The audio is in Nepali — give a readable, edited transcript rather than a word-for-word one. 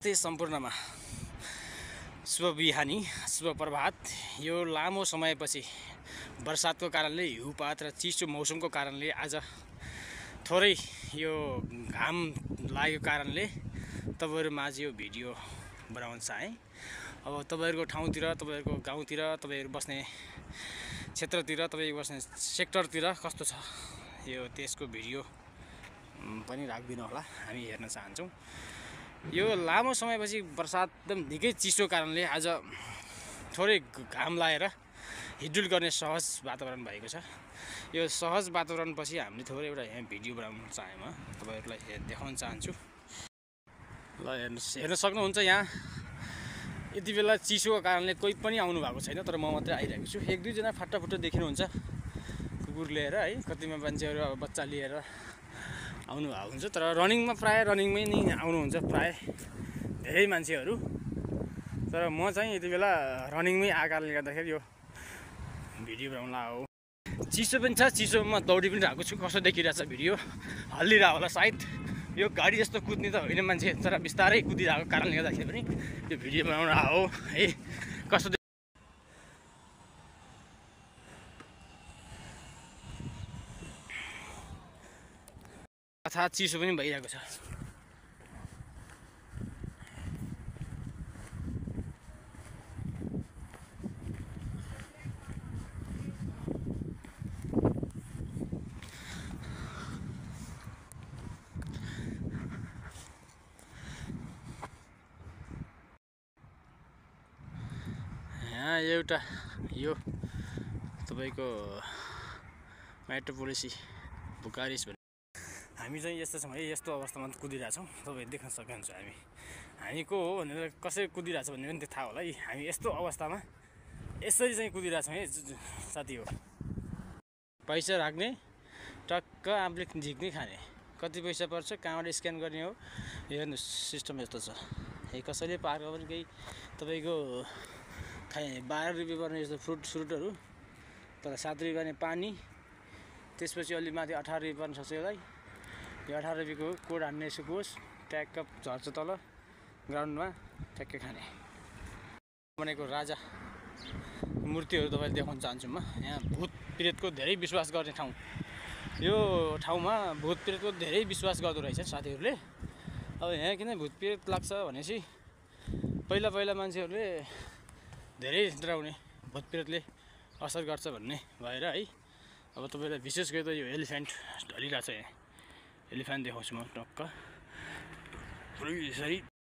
सम्पूर्णमा शुभ बिहानी, शुभ प्रभात। यो लामो समयपछि बर्सातको कारणले, हिउँपात र चिसो मौसमको कारणले आज थोरै यो घाम लागेको कारणले तपाईहरुमाझ यो भिडियो बनाउन चाहे। अब तपाईहरुको ठाउँतिर, तपाईहरुको गाउँतिर, तपाईहरु बस्ने क्षेत्रतिर, तपाईहरु बस्ने सेक्टरतिर कस्तो छ यो त्यसको भिडियो पनि राखिदिनु होला, हामी हेर्न चाहन्छौँ। यो लामो समयपछि बर्सात एकदम निकै चिसो कारणले आज थोरै घाम लागेर हिडडुल गर्ने सहज वातावरण भएको छ। यो सहज वातावरणपछि हामीले थोरै एउटा यहाँ भिडियो बनाउन चाहेँ, म तपाईहरुलाई देखाउन चाहन्छु। ल हेर्न सक्नुहुन्छ, यहाँ यति बेला चिसोको कारणले कोही पनि आउनु भएको छैन, तर म मात्रै आइरहेको छु। एक दुईजना फाटाफुट्टा देखिनुहुन्छ कुकुर लिएर है, कतिमा मान्छेहरू अब बच्चा लिएर आउनु भएको हुन्छ, तर रनिङमा प्राय रनिङमै नै आउनुहुन्छ प्राय धेरै मान्छेहरू। तर म चाहिँ यति बेला रनिङमै आएको कारणले गर्दाखेरि यो भिडियो बनाउन आएको। चिसो पनि छ, चिसोमा दौडी पनि रहेको छु। कस्तो देखिरहेछ भिडियो, हल्लिरहेको होला सायद। यो गाडी जस्तो कुद्ने त होइन मान्छे, तर बिस्तारै कुदिरहेको कारणले गर्दाखेरि पनि यो भिडियो बनाउन आऊ है। कस्तो अथवा चिसो पनि भइरहेको छ। यहाँ एउटा यो तपाईको मेट्रोपोलिस बुकारेस्ट भन्ने हामी चाहिँ यस्तो छौँ है, यस्तो अवस्थामा कुदिरहेछौँ। तपाईहरु देख्न सक्नुहुन्छ हामी को हो भनेर, कसरी कुदिरहेछ भन्ने पनि थाहा होला है। हामी यस्तो अवस्थामा यसरी चाहिँ कुदिरहेछौँ है साथी हो। पैसा राख्ने, टक्क आफूले झिक्ने खाने, कति पैसा पर्छ, कहाँबाट स्क्यान गर्ने हो, हेर्नु सिस्टम यस्तो छ। कसैले पार्कमा पनि केही तपाईको 12 रुपियाँ पर्ने यस्तो फ्रुटहरू, तर 7 रुपियाँ पानी, त्यसपछि अलि माथि 18 रुपियाँ पर्न सक्छ यसलाई। यो 18 रुपियाँको कोड हान्ने सुकोस्, ट्याक्क झर्छ तल ग्राउन्डमा, ट्याक्क खाने। बनेको राजा मूर्तिहरू तपाईँले देखाउन चाहन्छु म। यहाँ भूत प्रेतको धेरै विश्वास गर्ने ठाउँ। यो ठाउँमा भूत प्रेतको धेरै विश्वास गर्दो रहेछ साथीहरूले। अब यहाँ किन भूत प्रेत लाग्छ भनेपछि पहिला मान्छेहरूले धेरै डराउने, भूत प्रेतले असर गर्छ भन्ने भएर है। अब तपाईलाई विशेष गरी त यो एलिफेन्ट ढलिरहेछ। यहाँ एलिफेन्ट देखाउँछु म टक्क पुरै यसरी।